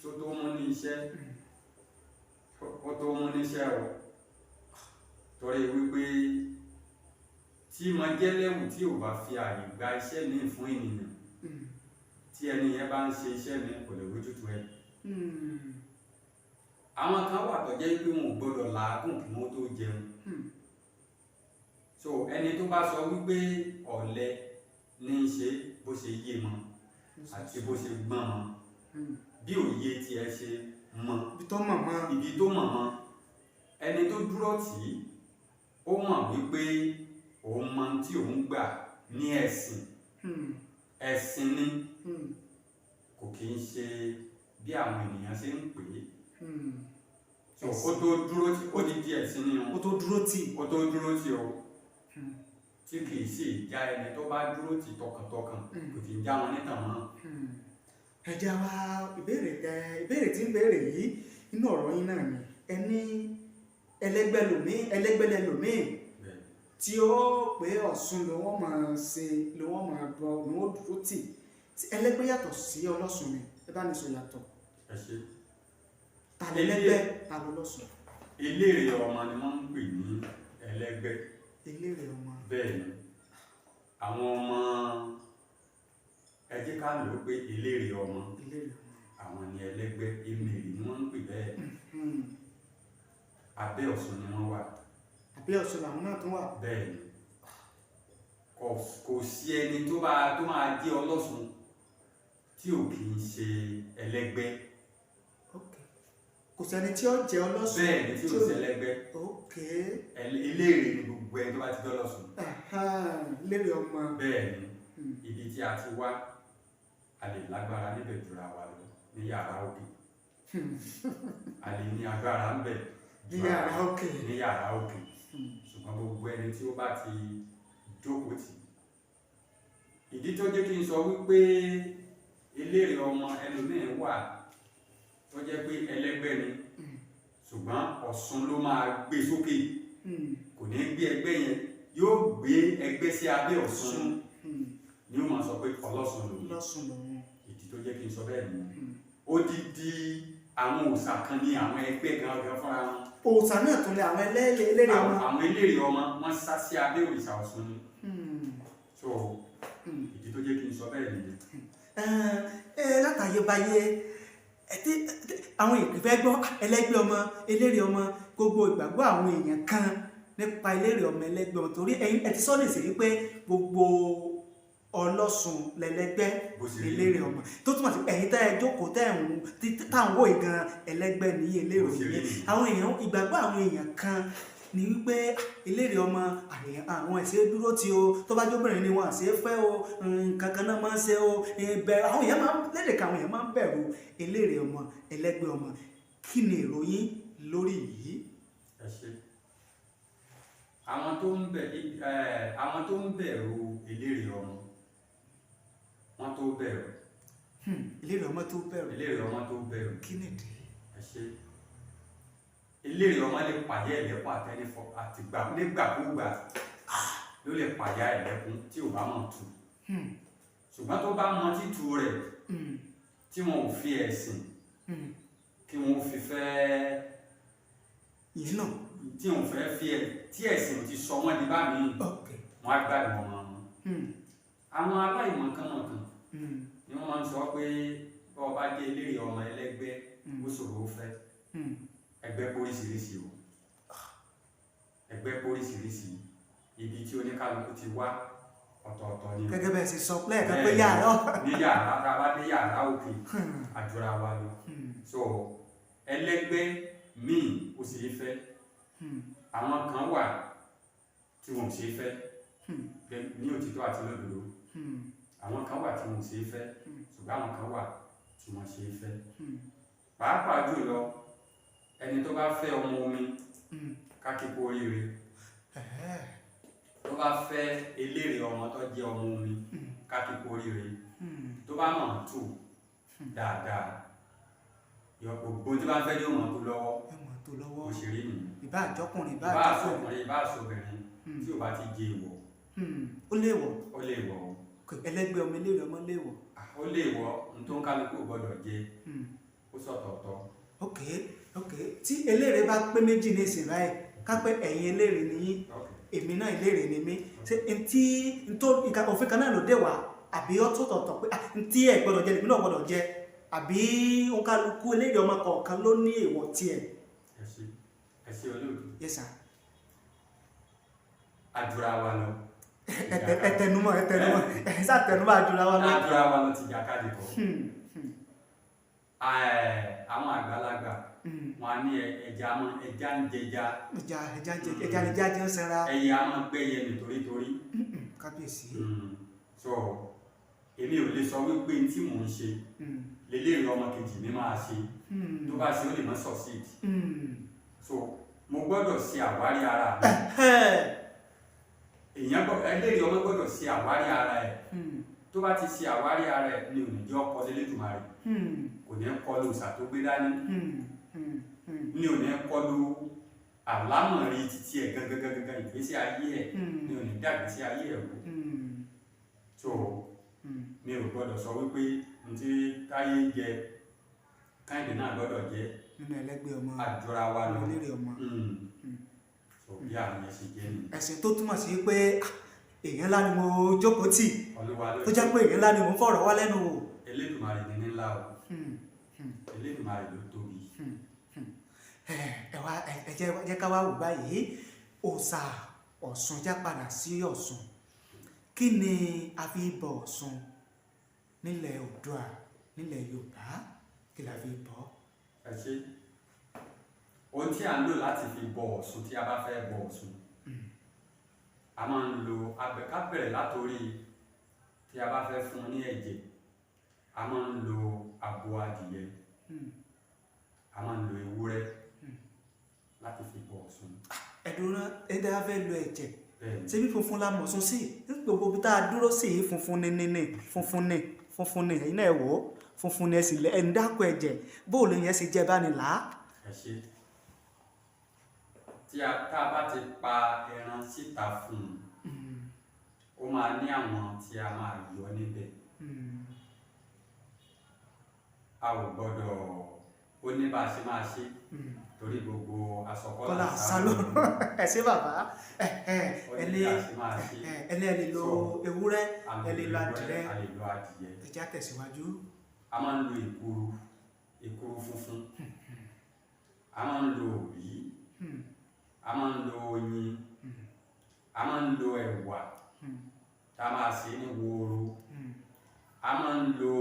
tó tó mú ní iṣẹ́, ó tó mú níṣẹ́ o, torí wípé tí mọ̀jẹ́lẹ́wù tí ò bá fi àyè gba iṣẹ́ míì fún ènìyàn, tí ẹni yẹn bá ń ṣe iṣẹ́ mi, kò lè rójútu ẹ. Àwọn kan wà tó jẹ́ pé wọn ò gbọ́dọ̀ làágùn kí wọ́n tó jẹun. So ẹni tó bá sọ wípé ọ̀lẹ ní í ṣe, bó ṣe yé mọ àti bó ṣe gbọ́n mọ, bí òye tiẹ̀ ṣe mọ, ibi tó mọ̀ mọ́. Ibi tó mọ̀ mọ́, ẹni tó dúró tì í, ó mọ̀ wípé òun mọ tí òun gbà ní ẹ̀sìn. Ẹ̀sìn ni, kò kì í ṣe bí àwọn ènìyàn ṣe ń pè é. So ó tó dúró tí ó ti di ẹ̀sìn ni o. Ó tó dúró tì. Ó tó dúró tì o, tí kì í sì já ẹni tó bá dúró tì tọkàntọkàn, kò kì í já wọn nítàn mọ́. Ẹ jẹ́ wá ìbéèrè tẹ ìbéèrè tí ń béèrè yìí, inú ọ̀rọ̀ yín náà ni ẹni ẹlẹ́gbẹ́ lòmíì, ẹlẹ́gbẹ́ lẹ́lòmíì tí ó pé Ọ̀ṣun ló wọ́n máa ṣe, ló wọ́n máa bọ, ló wọ́n dúró tì. Tí ẹlẹ́gbẹ́ yàtọ̀ sí ọlọ́ṣun ni, ẹ bá ní sọ yàtọ̀. Ẹ ṣe. Ta lẹ́lẹ́gbẹ́, ta lọ́lọ́ṣun? Eléré ọmọ ni wọ́n ń pè ní ẹlẹ́gbẹ́. Eléré ọmọ. Bẹ́ẹ̀ ni, àwọn ọmọ, ẹ jẹ́ ká lò ó pé eléré ọmọ. Eléré ọmọ. Àwọn ni ẹlẹ́gbẹ́, emèrè ni wọ́n ń pè bẹ́ẹ̀. Abẹ́ Ọ̀ṣun ni wọ́n wà. Àbí Ọ̀ṣun làwọn náà tún wà? Bẹ́ẹ̀ ni, kò sí ẹni tó bá tó máa jẹ́ ọlọ́ṣun tí ò kì í ṣe ẹlẹ́gbẹ́. Ok, kò sẹ́ni tí ó jẹ́ ọlọ́sùn. Bẹ́ẹ̀ ni, tí ò sẹlẹ́gbẹ́. Ok. Eléèrè ni gbogbo ẹni tó bá ti dọ́lọ́sùn. Lérè ọmọ. Bẹ́ẹ̀ ni, ibi tí a ti wá, a lè lágbára níbẹ̀ jura wa lọ ní yàrá òkè. A lè ní agbára ń bẹ̀ ní yàrá òkè. Ní yàrá òkè, ṣùgbọ́n gbogbo ẹni tí ó bá ti jókòó tì, ìdí tó jẹ́ kí n sọ wípé eléré ọmọ, ẹlòmíín wà tó jẹ́ pé ẹlẹ́gbẹ́ ni, ṣùgbọ́n Ọ̀ṣun ló máa gbé sókè. Kò ní gbé ẹgbẹ́ yẹn, yóò gbé ẹgbẹ́ sí abẹ́ Ọ̀ṣun ni ó máa sọ pé ọlọ́ṣun lòun. Lọ́sùn lòun. Ìdí tó jẹ́ kí n sọ bẹ́ẹ̀ nìyẹn. Odidi àwọn òòṣà kan ní àwọn ẹgbẹ́ gangan fúnra wọn. Òòṣà náà tún lé àwọn ẹlẹ́lẹ́ eléré ọmọ. Àwọn eléré ọmọ, wọ́n sá sí abẹ́ òrìṣà Ọ̀ṣun ni. So ìdí tó jẹ́ kí n sọ bẹ́ẹ̀ nìyẹn. Ẹ látàyébáyé ẹ tí àwọn èèyàn fẹ́ gbọ́ ẹlẹ́gbẹ́ ọmọ, eléré ọmọ, gbogbo ìgbàgbọ́ àwọn èèyàn kan nípa eléré ọmọ, ẹlẹ́gbẹ́ ọmọ, torí ẹ̀yin ẹ ti sọ ní ìsìn wípé gbogbo ọlọ́sùn lẹ́lẹ́gbẹ́. Bó ṣe rí. Eléré ọmọ tó túmọ̀ sí ẹ̀yin tẹ́ ẹ jókòó tẹ́ ẹ̀ ń tá à ń wò yìí gan, ẹlẹ́gbẹ́ ní eléré Bó ṣe rí yìí. nìyẹn. Àwọn èèyàn, ìgbàgbọ́ àwọn èèyàn kan ni wípé eléré ọmọ, àwọn ẹ̀sẹ̀ dúró tí o, tó bá jóbìnrin ni wọn àṣẹ fẹ́ o, nǹkan kan náà máa ń ṣe o. Bẹ̀rù àwọn èèyàn máa ń lédè kan, àwọn èèyàn máa ń bẹ̀rù eléré ọmọ, ẹlẹ́gbẹ́ ọmọ. Kí ni èrò yín lórí yìí? Ẹ ṣe. Àwọn tó ń bẹ̀rù eléré ọmọ, wọ́n tó bẹ̀rù. Eléré ọmọ tó bẹ̀rù. Eléré ọmọ tó bẹ̀rù. Kí nìdí? Ẹ ṣe. Eléré ọmọ lè pàdé ẹlẹ́kùn àtẹnifọ àtìgbà nígbàkúgbà ló lè pàdé ẹlẹ́kùn tí ò bá mọ̀ tù. Ṣùgbọ́n tó bá mọ títú rẹ̀, tí wọn ò fi ẹ̀sìn kí wọn ò fi fẹ́ Yìí náà. tí wọn ò fẹ́ fi ẹ̀ tí ẹ̀sìn ò ti sọ wọ́n di bá mi, wọn á gbádùn ọmọ wọn. Àwọn aláìmọ̀kànmọ̀kàn ni wọ́n máa ń sọ pé bọ́ ọ bá jẹ́ eléré ọmọ ẹlẹ́gbẹ́, ó ṣòro ó fẹ́. Ẹgbẹ́ póríṣiríṣi o, ẹgbẹ́ póríṣiríṣi. Ibi tí oníkálukú ti wá, ọ̀tọ̀ọ̀tọ̀ ni o. Gẹ́gẹ́ bẹ́ẹ̀ sì sọ lẹ́ẹ̀kan pé Bẹ́ẹ̀ ni, yàrá. Ní yàrá, tá a bá dé yàrá òkè, àjọra wa lọ. So ẹlẹ́gbẹ́ míì ó sì é fẹ́. Àwọn kan wà tí wọn ò ṣe é fẹ́ ní òtítọ́ àti lódodo. Àwọn kan wà tí wọn ò ṣe é fẹ́, ṣùgbọ́n àwọn kan wà tí wọ́n ṣe é fẹ́. Pàápàá jùlọ ẹni tó bá fẹ́ ọmọ omi, kákíkó oríire. Tó bá fẹ́ eléré ọmọ tó jẹ́ ọmọ omi, kákíkó oríire. Tó bá mọ̀ tù dáadáa, yọ gbogbo tí bá fẹ́ yóò mọ̀ tó lọ́wọ́. Ẹ mọ̀ tó lọ́wọ́. Bó ṣe rí nìyẹn. Ìbá àjọkùnrin, ìbá ìbá àjọkùnrin. àsọkùnrin, ìbá àsọbìnrin, tí ò bá ti jẹ ìwọ̀. Ó léèwọ̀. Ó lè wọ̀ o. Ẹlẹ́gbẹ́ ọmọ, eléré ọmọ léèwọ̀. Ó lè wọ̀ n tó ń kálukú ò gbọ́dọ̀ jẹ. Ó sọ̀tọ̀ọ̀tọ̀. Ok, tí eléré bá pé méjì ní ìsìn báyìí, ká pé ẹ̀yin eléré ni yín, èmi náà eléré ni mí, ṣé ntí ntó nǹkan òfin kan náà ló dé wá, àbí ó tó tọ̀tọ̀ pé ntí ẹ̀ gbọ́dọ̀ jẹ lèmi náà gbọ́dọ̀ jẹ, àbí òǹkálukú eléré ọmọ kọ̀ọ̀kan ló ní èèwọ̀ tiẹ̀? Ẹ ṣe, ẹ ṣe olóòtú. Yes sir. Àjùra wa lọ. Ẹ tẹnumọ́, ẹ tẹnumọ́, ẹ sàtẹnumọ́, àjùra wa lọ. Àjùra wa lọ ti jàkadì kọ́. Àwọn àgbàlagbà, wọn á ní ẹja mọ ẹja ń jẹja. Ẹja, ẹja ń jẹ ẹja lè jẹ́ ajé ń sanra. Ẹyẹ á máa gbẹ́yẹ nítorítorí. Kábíyèsí. So èmi ò lè sọ wípé n tí mò ń ṣe lélẹ́rìí ọmọ kejì mi máa ṣe. Tó bá ṣe, ó lè má succeed. So mo gbọ́dọ̀ ṣe àwárí ara mi. Èèyàn gbọ́ ẹlẹ́rìí ọmọ gbọ́dọ̀ ṣe àwárí ara ẹ̀. Tó bá ti ṣe àwárí ara ẹ̀ ni ò ní jẹ́ ọkọ lẹ́lẹ́dùmarè, kò ní kọlu òòṣà tó gbé dání, ní ò ní kọlu àlámọ̀rí títí ẹ̀ gangan gangan, ìgbésí ayé ẹ̀ ní ò ní dàgbésí ayé ẹ̀ wò. So mi ò gbọ́dọ̀ sọ wípé n tí Táyé ń jẹ, Kẹ́hìndé náà gbọ́dọ̀ jẹ. Nínú ẹlẹ́gbẹ́ ọmọ. Àjọra wa lọ. Eléré ọmọ. So bí àwọn yẹn ṣe jẹ́ nìyẹn. Ẹ̀sìn tó túmọ̀ sí pé èèyàn ńlá ni mo jókòó tì, Olúwa ló tó jẹ́ pé èèyàn ńlá ni mo ń fọ̀rọ̀ wá lẹ́nu wò. Elédùmarè ní ní ńlá o. Elédùmarè ló tóbi. Ẹ wá, ẹ jẹ́ ká wá wò báyìí, òòṣà Ọ̀ṣun, já padà sí Ọ̀ṣun. Kí ni a fi bọ Ọ̀ṣun nílẹ̀ Oòduà, nílẹ̀ Yorùbá? Kí la fi bọ? Ẹ ṣe. Ohun tí à ń lò láti fi bọ Ọ̀ṣun, tí a bá fẹ́ bọ Ọ̀ṣun, a máa ń lo abẹ. Ká bẹ̀rẹ̀ látòrí tí a bá fẹ́ fún ní ẹ̀jẹ̀, a máa ń lo abo adìyẹ, a máa ń lo ewúrẹ́ láti fi bọ Ọ̀ṣun. Ẹ̀dùn náà, ẹ̀dá fẹ́ lo ẹ̀jẹ̀? Bẹ́ẹ̀ ni. Ṣé bí funfun la mọ̀ sún sí? Ní gbogbo ibi tá a dúró sí yìí, funfun ni ni ni funfun ni funfun ni. Ẹ̀yin náà ẹ̀ wò ó, funfun ni. Ẹ sì lẹ ẹ̀ ń dákọ̀ ẹ̀jẹ̀, bóòlù yẹn sì jẹ́ bá ní là á. Ẹ ṣe. Tí a tá a bá ti pa ẹran síta fún un, ó máa ní àwọn tí a máa yọ níbẹ̀. A ò gbọ́dọ̀, ó ní bá a ṣe máa ṣe, torí gbogbo asọkọ́lá Kọ́lá sálọ. Ẹ ṣé bàbá. Ẹ ẹ ó ẹ ní lè bí a ṣe máa ṣe. Ẹ ní ẹ lè lo ewúrẹ́, A ẹ lè lo adìrẹ. A lè lo adìyẹ. Ẹ já tẹ̀síwájú. A máa ń lo èkuru, èkuru funfun, a máa ń lo òrí, a máa ń lo oyin, a máa ń lo ẹ̀wà tá a máa sè ní wóró, a máa ń lo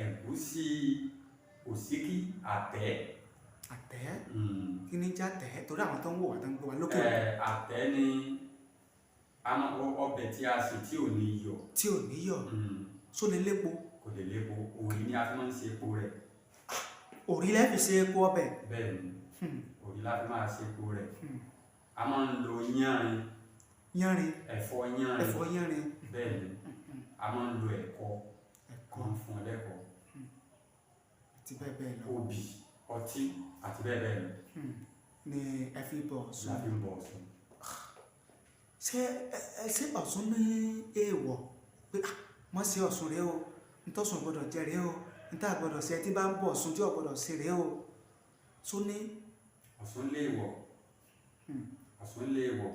ẹ̀gúsí òsíkí àtẹ́. Àtẹ́? Kí ni já tẹ̀, torí àwọn tó ń wò wá, tó ń gbọ́ wá lókè òkun? Àtẹ́ ni a máa ọbẹ̀ tí a sè tí ò ní iyọ̀. Tí ò níyọ̀? Só lè lépo? Kò lè lépo. Òrí ni a fi máa ń ṣe epo rẹ̀. Òrí lẹ́ fi ṣe epo ọbẹ̀? Bẹ́ẹ̀ ni, òrí la fi máa ṣe epo rẹ̀. A máa ń lo yánrin. Yánrin? Ẹ̀fọ́ yánrin. Ẹ̀fọ́ yánrin. Bẹ́ẹ̀ ni. A máa ń lo ẹ̀kọ. Ẹ̀kọ. A máa ń fún ọ lẹ́kọ̀ọ́. Àti bẹ́ẹ̀ bẹ́ẹ̀ lọ. Obì, ọtí àti bẹ́ẹ̀ bẹ́ẹ̀ lọ. Ni ẹ fi bọ Ọ̀ṣun? La fi ń bọ Ọ̀ṣun. Ṣé ẹ ṣé Ọ̀ṣun ní èèwọ̀ pé, ah, mọ̀ sí Ọ̀ṣun rèé o, ntọ́sùn gbọ́dọ̀ jẹ rèé o, ntá gbọ́dọ̀ ṣe, tí bá ń bọ Ọ̀ṣun tí ò gbọ́dọ̀ ṣe rèé o, tó ní? Ọ̀ṣun léèwọ̀. Ọ̀ṣun léèwọ̀.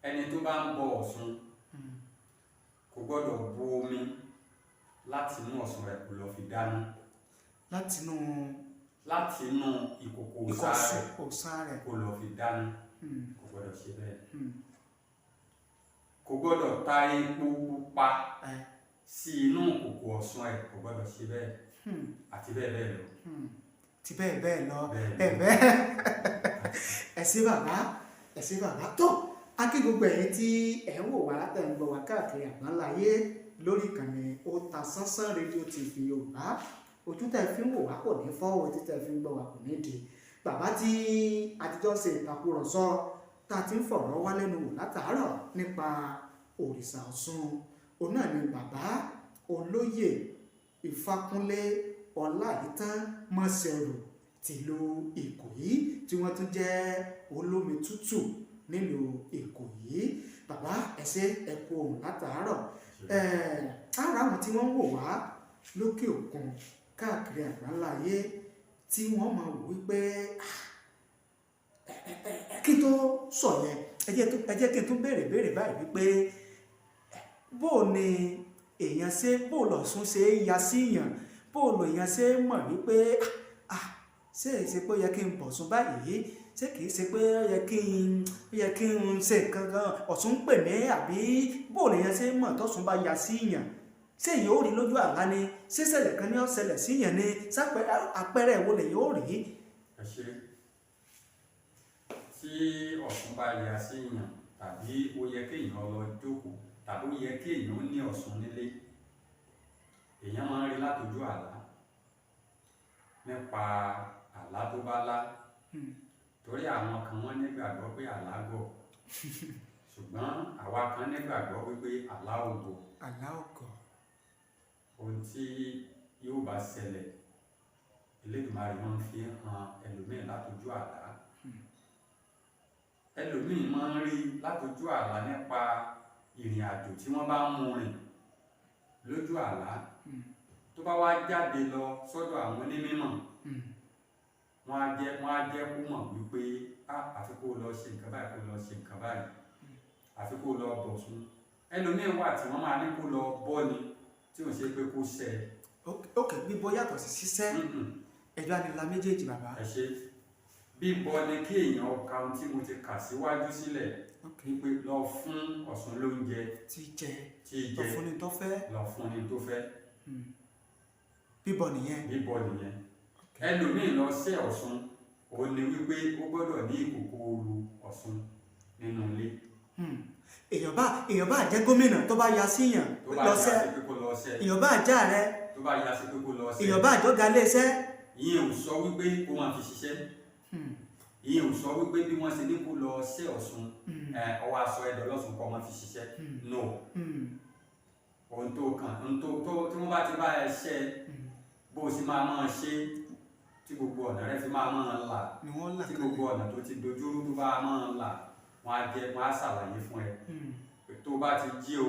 Ẹni tó bá ń bọ Ọ̀ṣun kò gbọ́dọ̀ bu omi láti inú Ọ̀ṣun rẹ̀ kó lọ fi dáná. Látinú Láti inú ìkòkò òòṣà ìkọ̀sùn rẹ̀ òòṣà rẹ̀. kó lọ fi dáná, kò gbọ́dọ̀ ṣe bẹ́ẹ̀. Kò gbọ́dọ̀ ta epo pupa sí inú ìkòkò Ọ̀ṣun ẹ̀, kò gbọ́dọ̀ ṣe bẹ́ẹ̀, àti bẹ́ẹ̀ bẹ́ẹ̀ lọ. Ti bẹ́ẹ̀ bẹ́ẹ̀ lọ. Bẹ́ẹ̀. Ẹ bẹ́ẹ̀. Ẹ ṣé bàbá, ẹ ṣé bàbá. Tó a kí gbogbo ẹ̀yin tí ẹ̀ ń wò wá, tẹ̀ ń gbọ́ wá káàkiri àgbáńláyé lórí ìkànnì Otasansan Rédíò TV Yorùbá. Ojú tẹ̀ fi ń wò wá kò ní fọ́, etí tẹ̀ fi ń gbọ́ wá kò ní di. Bàbá tí àtijọ́ ṣe ìtàkùrọ̀sọ, tá a ti ń fọ̀rọ̀ wá lẹ́nu wò látàárọ̀ nípa òrìṣà Ọ̀ṣun, òun náà ni bàbá olóyè Ìfàkúnlé Ọláìtàn Mọ̀ṣẹ̀rù tìlú Ìkòyí, tí wọ́n tún jẹ́ olómi tútù nílùú Ìkòyí. Bàbá, ẹ ṣé, ẹ kú ohùn látàárọ̀. Ara àwọn tí wọ́n ń wò wá lókè òkun káàkiri àgbáńlá ayé, tí wọ́n máa wò wípé, kí n tó sọ yẹn, ẹ jẹ́ kí n tún béèrè béèrè báyìí wípé, bó o ní èèyàn ṣe, bó o lọ̀ṣun ṣe é ya síyàn, bó o lò èèyàn ṣe é mọ̀ wípé, ah, ṣé è ṣe pé ó yẹ kí n bọ̀sùn báyìí, ṣé kìí ṣe pé ó yẹ kí n ṣe nǹkan kan, Ọ̀ṣun ń pè mí, àbí bó o lèèyàn ṣe é mọ̀ tọ́ṣun bá ya síyàn? Ṣé èèyàn ó rí lójú àlá ni? Ṣé ṣẹlẹ̀ kan ní ó ṣẹlẹ̀ síyàn ni? Àpẹẹrẹ wo lèèyàn ó rí? Ẹ ṣe. Tí Ọ̀ṣun bá ya sí èèyàn, tàbí ó yẹ kéèyàn lọ jókòó, tàbí ó yẹ kéèyàn ní Ọ̀ṣun nílé, èèyàn máa ń rí látojú àlá, nípa àlá tó bá lá, torí àwọn kan wọ́n nígbàgbọ́ pé àlá gọ̀, ṣùgbọ́n àwa kan nígbàgbọ́ wípé àlá ò gọ̀. Àlá ò gọ̀. Ohun tí yóò bá ṣẹlẹ̀, Elédùmarè máa ń fi hàn ẹlòmíì látojú àlá. Ẹlòmíì máa ń rí látojú àlá nípa ìrìn àjò tí wọ́n bá ń mú rìn lójú àlá. Tó bá wá jáde lọ sọ́dọ̀ àwọn onímọ̀, wọ́n á jẹ́ kó mọ̀ wípé, àfi kó lọ ṣe nǹkan báyìí, kó lọ ṣe nǹkan báyìí, àfi kó lọ bọ̀sùn. Ẹlòmíì wà tí wọ́n máa ní kó lọ bọ́ ni, tí ò ṣe pé kó ṣẹ. Ok, bíbọ yàtọ̀ sí ṣíṣẹ́? Ẹjọ́ anila méjèèjì, bàbá. Ẹ ṣe. Bíbọ ni kí èèyàn ka ohun tí mo ti kà síwájú sílẹ̀, wípé lọ fún Ọ̀ṣun lóúnjẹ tí jẹ, tí lọ jẹ, fún ni tó fẹ́. Lọ fún ni tó fẹ́. Bíbọ nìyẹn. Bíbọ nìyẹn. Ẹlòmíì lọ sí Ọ̀ṣun. Òun ni wípé ó gbọ́dọ̀ ní ìkòkò ooru Ọ̀ṣun nínú ilé. Èèyàn bá jẹ́ gómìnà, tó bá ya síyàn Tó bá yá lọ́sẹ̀ sí pé kó lọ ṣẹ́. Èèyàn bá já rẹ. Tó bá yá sí pé kó lọ ṣẹ́. Èèyàn bá jọ́gà iléeṣẹ́. Ìyẹn ò sọ wípé kó máa fi ṣiṣẹ́. Ìyẹn ò sọ wípé bí wọ́n ṣe ní kó lọ ṣẹ́ Ọ̀ṣun, ọwọ́ aṣọ ẹ̀dọ̀ lọ́sùn kó máa fi ṣiṣẹ́, no. Ohun tó kàn, ohun tó tí wọ́n bá ti bá ẹ ṣẹ́, bó o sì máa máa ṣe tí gbogbo ọ̀nà rẹ fi máa máa là, Ni wọ́n là tí kalẹ̀. gbogbo ọ̀nà tó ti dojúrú tó bá máa là, wọ́n á jẹ́ wọ́n á ṣàlàyé fún ẹ pé tó bá ti jí o,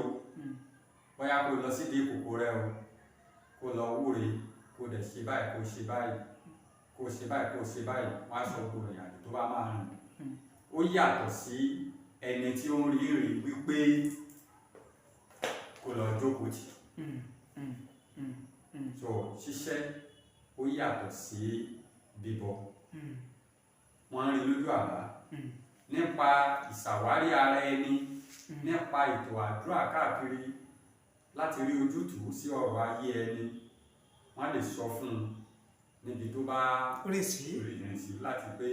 bóyá kó lọ sídìí ìkòkò rẹ o, kó lọ wúre, kó dẹ̀ ṣe báyìí, kó ṣe báyìí, kó ṣe báyìí, kó ṣe báyìí. Wọ́n á sọ gbogbo ìrìn àjò tó bá máa rìn. Ó yàtọ̀ sí ẹni tí ó ń rí rí wípé kó lọ jókòó tì. So ṣiṣẹ́ ó yàtọ̀ sí bíbọ. Wọ́n ń rí lójú àlá nípa ìṣàwárí ara ẹni, nípa ètò àdúrà káàkiri láti rí ojútùú sí ọ̀rọ̀ ayé ẹni. Wọ́n lè sọ fún un níbi tó bá rìn sí. Rìn sí láti pé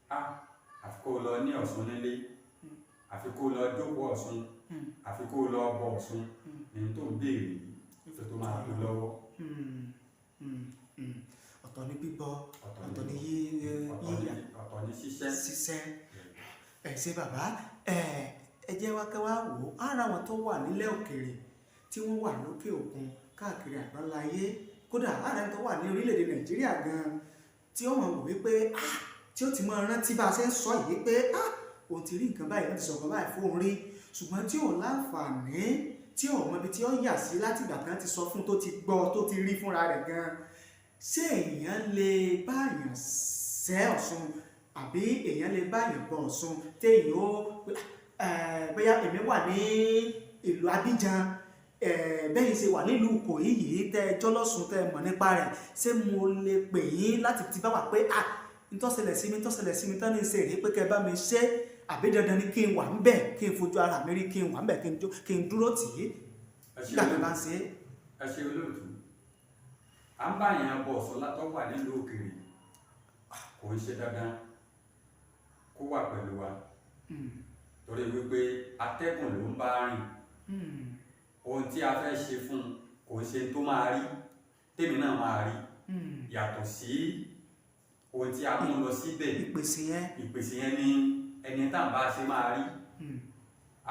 a àfi kó lọ ní Ọ̀ṣun nílé, àfi kó lọ jókòó Ọ̀ṣun, àfi kó lọ bọ Ọ̀ṣun ní tó ń béèrè yìí tó máa tó lọ́wọ́. Ọ̀tọ̀ ní bíbọ, Ọ̀tọ̀ ọ̀tọ̀ ní ọ̀tọ̀ yíyà ọ̀tọ̀ ní ṣiṣẹ́. Ṣiṣẹ́. Ẹ ṣé bàbá. Ẹ jẹ́ wá kẹ́ wá wò ó, ara wọn tó wà nílẹ̀ òkèèrè, tí wọ́n wà lókè òkun káàkiri àgbáláyé, kódà ara ẹni tó wà ní orílẹ̀-èdè Nàìjíríà gan-an tí ó mọ̀ wò wípé ah, tí ó ti máa rántí bá a ṣe ń sọ yìí pé ah, òun ti rí nǹkan báyìí, wọ́n ti sọ nǹkan báyìí fóun rí, ṣùgbọ́n tí ò láǹfààní, tí ò mọ ibi tí ó yà sí láti ìgbà kan ti sọ fún, tó ti gbọ́, tó ti rí fúnra rẹ̀ gan-an. Ṣé èèyàn lè báyàn sẹ́ Ọ̀ṣun àbí èèyàn lè báyàn bọ Ọ̀ṣun téèyàn ó bóyá èmi wà ní ìlú Abidjan, bẹ́yìn ṣe wà nílùú Ìkòyí yìí, tẹ́ ẹ jọ́lọ́sùn, tẹ́ ẹ mọ̀ nípa rẹ̀, ṣé mo lè pè yín láti ti bá wà pé ah, ntọ́sẹ̀lẹ̀ sí mi, ntọ́sẹ̀lẹ̀ sí mi tán ní ṣe rí pé kẹ́ ẹ bá mi ṣe, àbí dandan ni kí n wà ńbẹ̀, kí n fojú ara mi rí, kí n wà ńbẹ̀, kí n dúró tì í Ẹ ṣé nígbà tó bá ń ṣe é? Ẹ ṣe olóòtú. À ń bá yẹn bọ̀ Ọ̀ṣun látọ́ wà nílùú òkèèrè, kò ń ṣe dandan kó wà pẹ̀lú wa, torí wípé atẹ́gùn ló ń bá rìn. Ohun tí a fẹ́ ṣe fún un kò ń ṣe tó máa rí tèmi náà máa rí, yàtọ̀ sí ohun tí a mú lọ síbẹ̀. Ìpèsè yẹn. Ìpèsè yẹn ni ẹni tá à ń bá ṣe máa rí.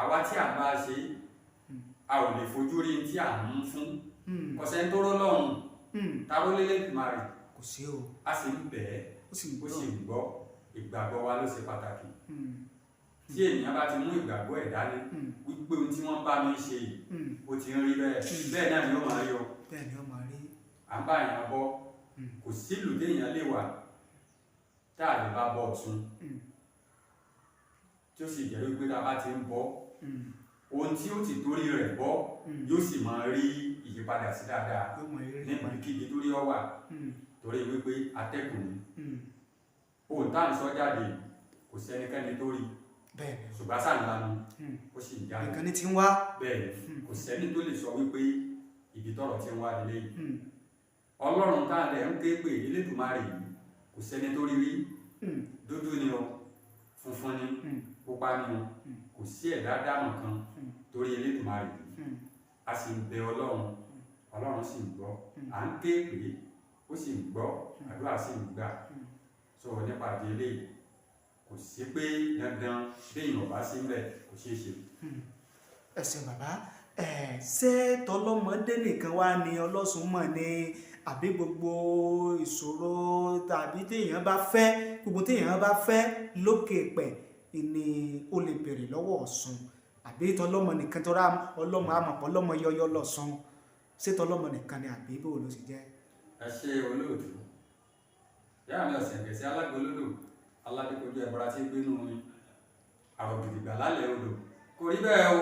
Àwa tí à ń bá ṣe, a ò lè fojú rí tí à ń fún. Kò sẹ́ni tó rọ́ lọ́hùn ta ló lé lẹ́dùnmarè. Kò sí o. A sì ń bẹ̀ ẹ́, Ó sì ń ó gbọ́. sì ń gbọ́. Ìgbàgbọ́ wa ló ṣe pàtàkì. Tí ènìyàn bá ti mú ìgbàgbọ́ ẹ̀ dání wípé ohun tí wọ́n bá mi ṣe yìí, ó ti ń rí bẹ́ẹ̀, bẹ́ẹ̀ náà ni ó máa rí o. Bẹ́ẹ̀ ni ó máa rí. À ń bá èèyàn bọ́, kò sílùú téèyàn lè wà tá a lè bá bọ́ Ọ̀ṣun, tí ó sì jẹ́ wípé tá a bá ti ń bọ́, ohun tí ó ti torí rẹ̀ bọ́, yóò sì máa rí ìyípadà sí dáadáa Yóò máa rí. níbikíbi torí ọ wà, torí wípé atẹ́gùn ni ohun tá à ń sọ jáde. Kò sẹ́nikẹ́ni tó rí, Bẹ́ẹ̀ ni. ṣùgbọ́n sáà ńlá ni ó sì ń jáde. Nǹkan ní ti ń wá. Bẹ́ẹ̀ ni, kò sẹ́ni tó lè sọ wípé ibi tọ́rọ̀ ti ń wá nílé yìí. Ọlọ́run tá a lẹ̀ ń ké pè, Elédùmarè yìí, kò sẹ́ni tó rí rí. Dúdú ni o, funfun ni, pupa ni o, kò sí ẹ̀dá dámọ̀ kan torí Elédùmarè yìí. A sì ń bẹ Ọlọ́run, Ọlọ́run sì ń gbọ́. À ń ké pè, ó sì ń gbọ́, àdúrà sì ń gbà. So nípa ìdí eléyìí, kò sí pé dandan béèyàn bá sí ń bẹ̀ kò ṣeé ṣe. Ẹ ṣeun bàbá. Ẹ ṣé tọlọ́mọdé nìkan wá ní ọlọ́sùn mọ̀ ni, àbí gbogbo ìṣòro tàbí téèyàn bá fẹ́, gbogbo téèyàn bá fẹ́ lókè pẹ̀ ni ó lè béèrè lọ́wọ́ Ọ̀ṣun, àbí tọlọ́mọ nìkan? Tó rà ọlọ́mọ àmọ̀pọ̀ ọlọ́mọ yọyọ lọ́sùn, ṣé tọlọ́mọ nìkan ni, àbí bó ló ṣe jẹ́? Ẹ ṣe olóòtú. Yàrá mi ọ̀sẹ̀ gẹ̀ẹ́sì alágbólódò aládékojú ẹ̀bọra tí ń gbénú omi àrò gidigba lálẹ́ odò, kò rí bẹ́ẹ̀ o.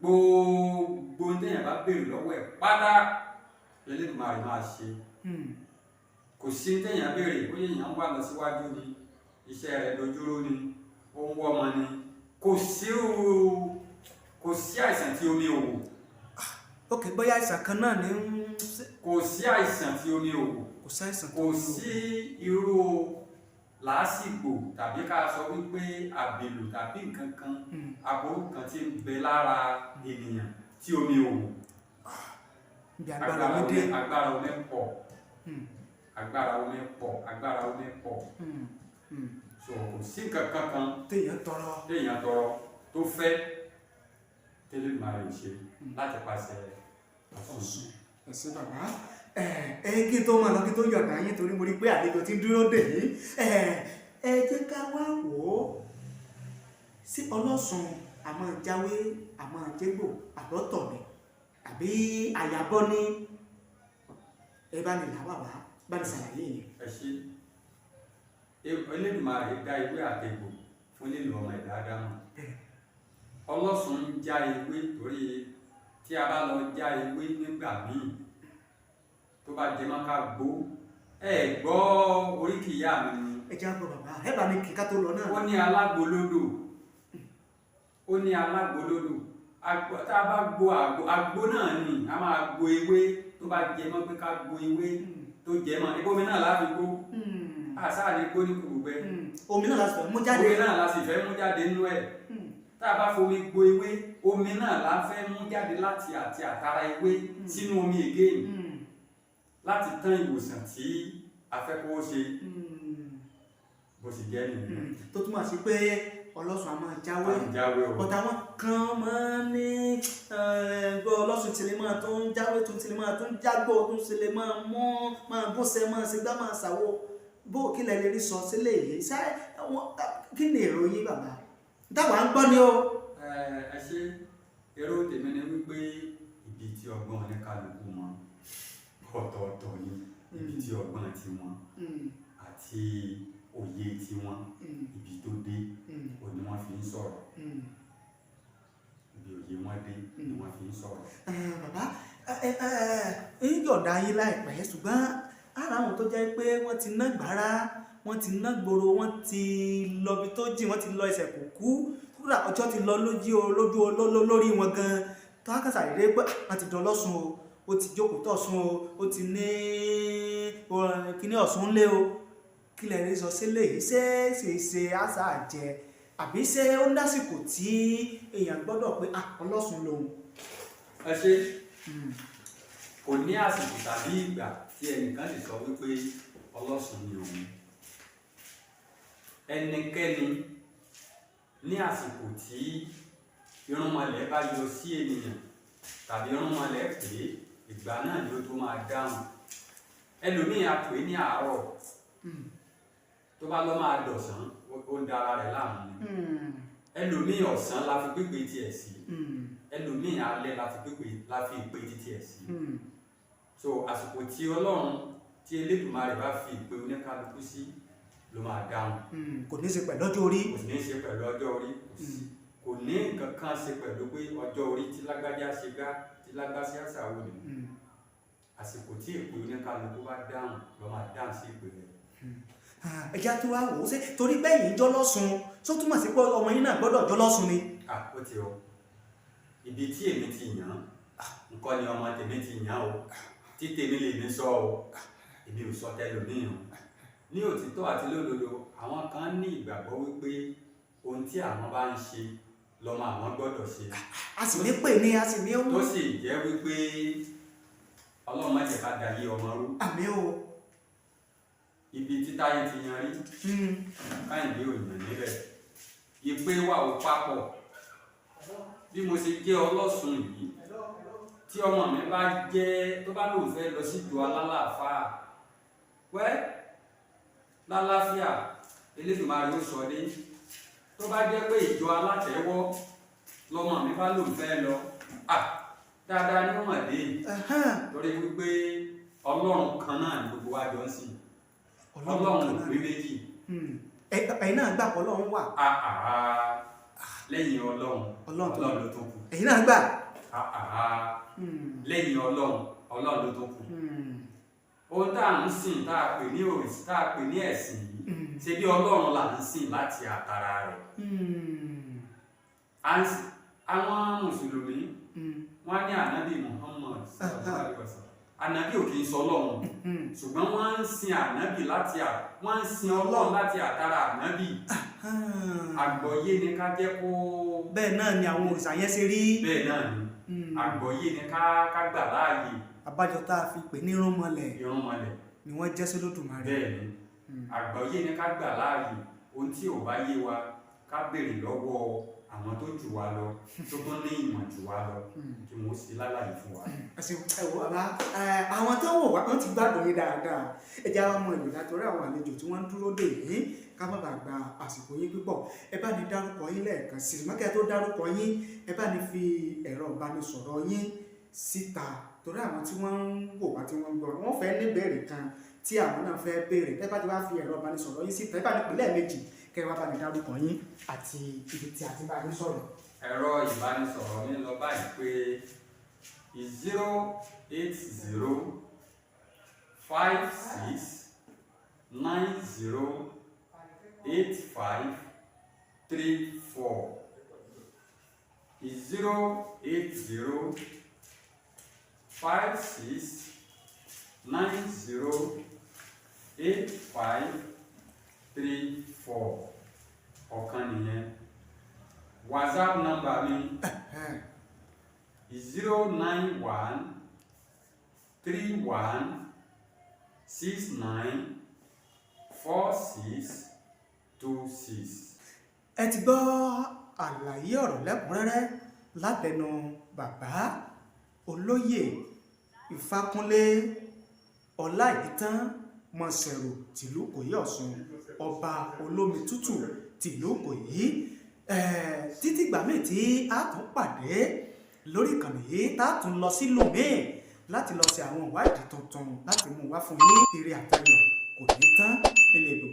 Gbogbo ohun téèyàn bá béèrè lọ́wọ́ ẹ̀ pátá Elédùmarè máa ṣe. Kò sí téèyàn béèrè, bóyá èèyàn ń wà lọ síwájú ni, iṣẹ́ rẹ̀ dojúrú ni, ó ń wọ́ ọmọ ni, kò sí kò sí àìsàn tí omi ò wò. Ok, bóyá àìsàn kan náà ní ń Kò sí àìsàn tí omi ò wò. Kò sáìsàn. Kò sí irú Làásìgbò tàbí ká sọ wípé àbèlò tàbí nǹkan kan, aburú kan tí ń bẹ lára ènìyàn tí omi ò wò. Ibi agbára omi dé. Agbára omi pọ̀, agbára omi pọ̀, agbára omi pọ̀. So kò sí nǹkan kankan téèyàn tọrọ téèyàn tọrọ tó fẹ́ tẹ́lẹ̀ ṣe láti pàṣẹ Ọ̀ṣun. Ẹ ṣé bàbá. Ẹ ẹ, kí n tó máa lọ, kí n tó yọ̀ǹda yín, torí mo rí pé àlejò ti ń dúró dè yín, ẹ ẹ jẹ́ ká wá wò ó sí ọlọ́sùn àmọ́ jáwé àmọ́ jégbò àbọ̀tọ̀ ni àbí àyàbọ̀ ni. Ẹ bá ní là bàbá, bá ní ṣàlàyé yẹn. Ẹ ṣe. Elédùmarè dá ewé àtegbò fún lílo ọmọ ẹ̀dá Ádámù. Ọlọ́sùn ń já ewé torí tí a bá lọ já ewé nígbà míì tó bá jẹ mọ́ ká gbó, ẹ gbọ́ oríkì ìyá mi ni. Ẹ jẹ́ àgbọ̀ bàbá, ẹ bá ní kí ká tó lọ náà. Ó ní alágbolódò, ó ní alágbolódò. Tá a bá gbo àgbo, àgbo náà ni a máa gbo ewé tó bá jẹ mọ́ pé ká gbo ewé tó jẹ mọ́ ibomi náà láfi gbó. Àṣà ni gbó ní kùrùgbẹ. Omi náà la sì fẹ́ mú jáde. Omi náà la sì fẹ́ mú jáde nínú ẹ̀. Tá a bá fomi gbo ewé, omi náà la fẹ́ mú jáde láti àti àtàrà ewé sínú omi again láti tán ìwòsàn tí a fẹ́ kó ṣe. Bó sì jẹ́ nìyẹn. Tó túmọ̀ sí pé ọlọ́sùn a máa jáwé. À ń jáwé o. But àwọn kan máa ń ní gbọ́ ọlọ́sùn tí lè máa tó ń jáwé, tó ti lè máa tó ń jágbó, tó ti lè máa mú máa gúnṣẹ́, máa ṣe gbá, máa ṣàwo. Bó kí lẹ lè rí sọ sílẹ̀ yìí ṣá, kí ni èrò yín bàbá? Táwa ń gbọ́ ni o. Ẹ ẹ ṣe. Èrò tèmi ni wípé ibi tí ọgbọ́n oníkálukú mọ ọ̀tọ̀ọ̀tọ̀ ni ibi tí ọgbọ́n tiwọn àti òye tiwọn, ibi tó dé òní wọ́n fi ń sọ̀rọ̀. Ibi òye wọn dé ni wọ́n fi ń sọ̀rọ̀. Bàbá, ẹ ẹ ẹ ń yọ̀ǹda yín láìpẹ́, ṣùgbọ́n ara àwọn tó jẹ́ pé wọ́n ti ná gbàrà, wọ́n ti ná gbòòrò, wọ́n ti lọ ibi tó jìn, wọ́n ti lọ ẹsẹ̀ kò kú, kódà ọjọ́ ti lọ lójú o lójú o lórí wọn gan, tó á kàṣà rèé pé wọ́n ti dọlọ́sùn o, ó ti jókòó tọ̀sùn o, ó ti ní kíní ọ̀sùn lé o. Kí lẹ rí sọ sílẹ̀ yìí? Ṣé ṣe ṣe àṣà jẹ àbí ṣé ó ń dásìkò tí èèyàn gbọ́dọ̀ pé ah, ọlọ́sùn lòun? Ẹ ṣe. Kò ní àsìkò tàbí ìgbà tí ẹnìkan lè sọ wípé ọlọ́sùn ni òun. Ẹnikẹ́ni ní àsìkò tí irúnmọlẹ̀ bá yọ sí ènìyàn tàbí irúnmọlẹ̀ pé, ìgbà náà ni ó tó máa dáhùn. Ẹlòmíì á pè ní àárọ̀, tó bá lọ́ máa dọ̀sán, ó ń da ara rẹ̀ láàmú ni. Ẹlòmíì, ọ̀sán la fi pípé tiẹ̀ sí. Ẹlòmíì, alẹ́ la fi pípé, la fi ìpè tiẹ̀ sí. So àsìkò tí Ọlọ́run, tí Elédùmarè bá fi ìpè oníkálukú sí ló máa dáhùn. Kò ní í ṣe pẹ̀lú ọjọ́ orí. Kò sì ní í ṣe pẹ̀lú ọjọ́ orí. Kò sí, kò ní nǹkan kan ṣe pẹ̀lú pé ọjọ́ orí tí lágbájá ṣe gbá, tí lágbájá ṣàwò ni. Àsìkò tí ìpè oníkálukú bá dáhùn ló máa dáhùn sí ìpè rẹ̀. Ẹja tó wá wò ó, ṣe torí bẹ́yìn jọ́ lọ́sùn tó túmọ̀ sí pé ọmọ yín náà gbọ́dọ̀ jọ́ lọ́sùn ni? Ah, ó ti o, ibi tí èmi ti yàn án nǹkan ni ọmọ tèmi ti yàn o. Tí tèmi lèmi sọ o, èmi ò sọ tẹlòmíì o. Ní òtítọ́ àti lódodo, àwọn kan ní ìgbàgbọ́ wípé ohun tí àwọn bá ń ṣe lọ́mọ àwọn gbọ́dọ̀ ṣe. A sì ní pè ní a sì ní ó. Tó sì jẹ́ wípé Ọlọ́run má jẹ́ ká dayé ọmọ rú. Àmín o. Ibi tí Táyé ti yan rí, Káyìndé ò yàn níbẹ̀. Ìpè wa ò papọ̀. Bí mo ṣe jẹ́ ọlọ́sùn yìí, tí ọmọ mi bá jẹ́ tó bá lóun fẹ́ lọ sí ìjọ alálàáfáà wẹ́ lálàáfíà, Elédùmarè ó sọ dé. Tó bá jẹ́ pé ìjọ alátẹ̀wọ́ lọmọ mi bá lóun fẹ́ lọ, à dáadáa ni ó mọ̀ dé, torí wípé Ọlọ́run kan náà ni gbogbo wa jọ ń sìn. Ọlọ́run ò pé méjì. Ẹ̀yin náà gbà pé Ọlọ́run wà? Àhà, lẹ́yìn Ọlọ́run, Ọlọ́run tó Ọlọ́run ló tó kù. Ẹ̀yin náà gbà? Àhà, lẹ́yìn Ọlọ́run, Ọlọ́run ló tó kù. Ohun tá à ń sìn, tá a pè ní òrìṣà, tá a pè ní ẹ̀sìn yìí, ṣe bí Ọlọ́run là ń sìn láti àtàrà rẹ̀. Àwọn mùsùlùmí, wọ́n ní ànábì Muhammad sallallahu alaihi wasallam. Ànábì ò kì í sọ Ọlọ́run, ṣùgbọ́n wọ́n ń sin ànábì láti à wọ́n ń sin Ọlọ́run láti àtàrà ànábì. Àgbọ́yé ni ká jẹ́ kó. Bẹ́ẹ̀ náà ni àwọn òrìṣà yẹn ṣe rí. Bẹ́ẹ̀ náà ni. Àgbọ́yé ni ká gbà láàyè. Abájọ tá a fi pè ní irúnmọlẹ̀ Irúnmọlẹ̀ ni wọ́n jẹ́ sólódùmarè. Bẹ́ẹ̀ ni, àgbọ́yé ni ká gbà láàyè. Ohun tí ò bá yé wa, ká béèrè lọ́wọ́ àwọn tó jù wá lọ, tó tún ní ìmọ̀ jù wá lọ, kí wọ́n ṣe lálàyé fún wa. Ẹ ṣeun. Ẹ wo bàbá ẹ, àwọn tó ń wò wá, wọ́n ti gbádùn yín dáadáa. Ẹ jẹ́ àwọn ọmọ ìlú látọrí àwọn àlejò tí wọ́n ń dúró dè yín, ká má bàa gba àsìkò yín púpọ̀. Ẹ bá ní dárúkọ yín lẹ́ẹ̀kan sí i. Mọ́kẹ́ tó dárúkọ yín, ẹ bá ní fi ẹ̀rọ ìbánisọ̀rọ̀ yín síta, torí àwọn tí wọ́n ń wò wá, tí wọ́n ń gbọ́, wọ́n fẹ́ ní béèrè kan tí àwọn náà fẹ́ béèrè. Tẹ́ bá ti wá fi ẹ̀rọ ìbánisọ̀rọ̀ yín síta, ẹ bá ní pè lẹ́ẹ̀mejì, kẹ́ ẹ wá bá ní dárúkọ yín àti ibi tí a ti bá yín sọ̀rọ̀. Ẹ̀rọ ìbánisọ̀rọ̀ mi lọ báyìí pé 08056908534, 08056908534. Ọ̀kan nìyẹn. WhatsApp number mi, 09131694626. Ẹ ti gbọ́ àlàyé ọ̀rọ̀ lẹ́kùnrẹ́rẹ́ látẹnu bàbá Olóyè Ìfákúnlé Ọláìtàn Mọ̀sẹ̀rù tìlú Ìkòyí Ọ̀ṣun, ọba olómi tútù tìlú Ìkòyí. Títí gbà míì tí a tún pàdé lórí ìkànnì yìí, tá a tún lọ sílùú míì láti lọ ṣe àwọn ìwádìí tuntun láti mú wá fún yín, ire àtayọ̀ kò ní tán nílé gbogbo.